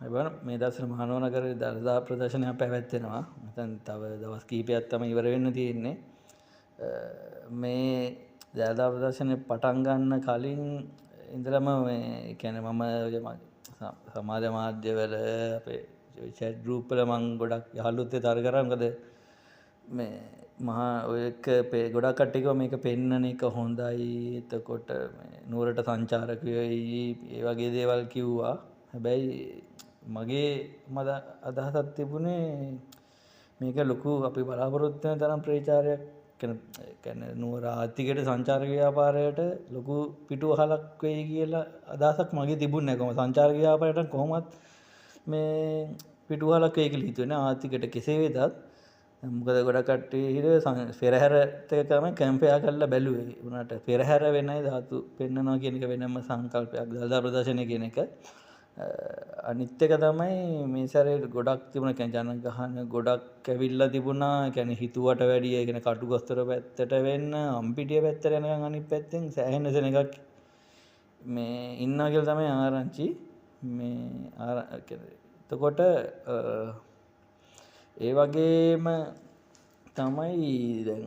අයිබෝන්, මේ දවස්වල මහනුවර නගරේ දළදා ප්‍රදර්ශනයක් පැවැත්වෙනවා. මෙතන තව දවස් කිහිපයක් තමයි ඉවර වෙන්න තියෙන්නේ. මේ දළදා ප්‍රදර්ශනය පටන් ගන්න කලින් ඉඳලම මේ කියන්නේ මම සමාජ මාධ්‍යවල අපේ චැට් ගෲප් වල මං ගොඩක් යහළුවොත් එක්ක තර්ක කරා. මොකද මේ මහා ඔය එක ගොඩක් කට්ටිය කිව්වා මේක පෙන්නන එක හොඳයි, එතකොට මේ නුවරට සංචාරකයෝ එයි, ඒ වගේ දේවල් කිව්වා. හැබැයි මගේ අදහසක් තිබුණේ මේක ලොකු අපි බලාපොරොත්තු වෙන තරම් ප්‍රචාරයක් කියන්නේ නුවර ආර්ථිකයට සංචාරක ව්‍යාපාරයට ලොකු පිටුවහලක් වෙයි කියලා අදහසක් මගේ තිබුණේ නැහැ. කොහොම සංචාරක ව්‍යාපාරයට කොහොමත් මේ පිටුවහලක් වෙයි කියලා හිතුවේ නෑ. ආර්ථිකයට කෙසේ වෙතත් මොකද ගොඩක් කට්ටිය හිතුවේ පෙරහැරත් එක තමයි කම්පෙයාර් කරලා බැලුවේ. උනාට පෙරහැර වෙනයි ධාතු පෙන්නනවා කියන එක වෙනම සංකල්පයක්, දළදා ප්‍රදර්ශනය කියන එක. අනිත් එක තමයි මේ සැරේ ගොඩක් තිබුණා, කියන්නේ ජනගහන ගොඩක් ඇවිල්ලා තිබුණා. ඒ කියන්නේ හිතුවට වැඩිය, ඒ කියන්නේ කටුගස්තොර පැත්තට වෙන්න, අම්පිටිය පැත්තට යනකම් අනිත් පැත්තෙන් සෑහෙන සෙනඟක් මේ ඉන්නවා කියලා තමයි ආරංචි. මේ එතකොට ඒ වගේම තමයි දැන්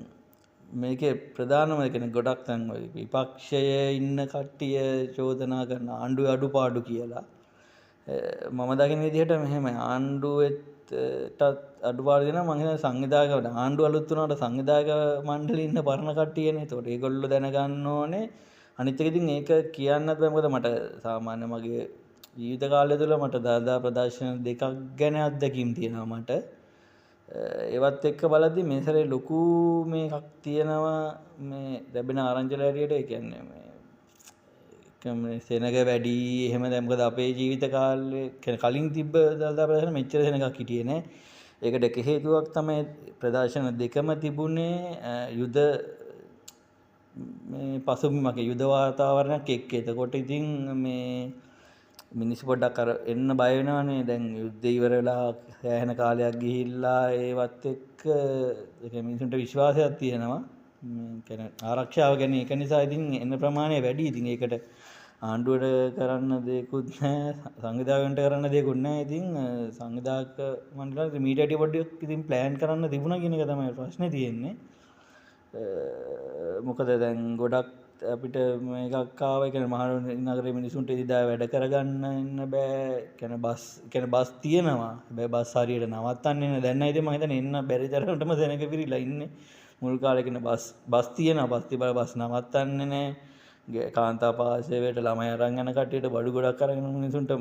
මේකේ ප්‍රධානම කියන්නේ ගොඩක් දැන් ඔය විපක්ෂයේ ඉන්න කට්ටිය චෝදනා කරන ආණ්ඩුවේ අඩුපාඩු කියලා. මම දකින විදිහට මෙහෙමයි, ආණ්ඩුවෙටත් අඩුපාඩු දෙනවා. මං හිතන්නේ සංවිධායක ආණ්ඩුව අලුත් වුණාට සංවිධායක මණ්ඩලේ ඉන්න පරණ කට්ටියනේ. ඒතකොට ඒගොල්ලෝ දැනගන්න ඕනේ. අනිත් එක ඉතින් ඒක කියන්නත් බෑ, මොකද මට සාමාන්‍ය මගේ ජීවිත කාලය තුළ මට දළදා ප්‍රදර්ශන දෙකක් ගැන අත්දැකීම් තියෙනවා මට. ඒවත් එක්ක බලද්දි මේ සැරේ ලොකු මේකක් තියෙනවා මේ ලැබෙන ආරංචිවල හැටියට. ඒ කියන්නේ මේ සෙනග වැඩි එහෙම. දැන් මොකද අපේ ජීවිත කාලේ කියන්නේ කලින් තිබ්බ දළදා ප්‍රදර්ශන මෙච්චර සෙනගක් හිටියේ නෑ. ඒකට එක හේතුවක් තමයි ප්‍රදර්ශන දෙකම තිබුණේ යුද මේ පසුබිමක යුද වාතාවරණයක් එක්ක. එතකොට ඉතින් මේ මිනිස්සු පොඩ්ඩක් අර එන්න බය වෙනවනේ. දැන් යුද්ධ ඉවර වෙලා සෑහෙන කාලයක් ගිහිල්ලා ඒවත් එක්ක ඒ කියන්නේ මිනිසුන්ට විශ්වාසයක් තියෙනවා මේ කියන්නේ ආරක්ෂාව ගැන. ඒක නිසා ඉතින් එන්න ප්‍රමාණය වැඩි. ඉතින් ඒකට ආණ්ඩුවට කරන්න දෙයක්වත් නැහැ, සංවිධායකයන්ට කරන්න දෙයක්වත් නැහැ. ඉතින් සංවිධායක මණ්ඩලයට මීට වැඩිය පොඩ්ඩක් ඉතින් ප්ලෑන් කරන්න තිබුණා කියන එක තමයි ප්‍රශ්නේ තියෙන්නේ. මොකද දැන් ගොඩක් අපිට මේකක් ආවා. ඒ කියන්නේ මහනුවර නගරේ මිනිසුන්ට ඉදා වැඩ කරගන්න එන්න බෑ. කියන්නේ බස් තියෙනවා. හැබැයි බස් හරියට නවත්තන්නේ නෑ. දැන් නම් ඉතින් මං හිතන්නේ එන්න බැරි තරමටම සෙනඟ පිරීලා ඉන්නේ. මුල් කාලේ කියන්නේ බස් තියෙනවා. බස් තිබ්බට බස් නවත්තන්නේ නෑ. කාන්තා පාසේවයට ළමයි අරන් යන කට්ටියට බඩු ගොඩක් අරගෙන මිනිසුන්ට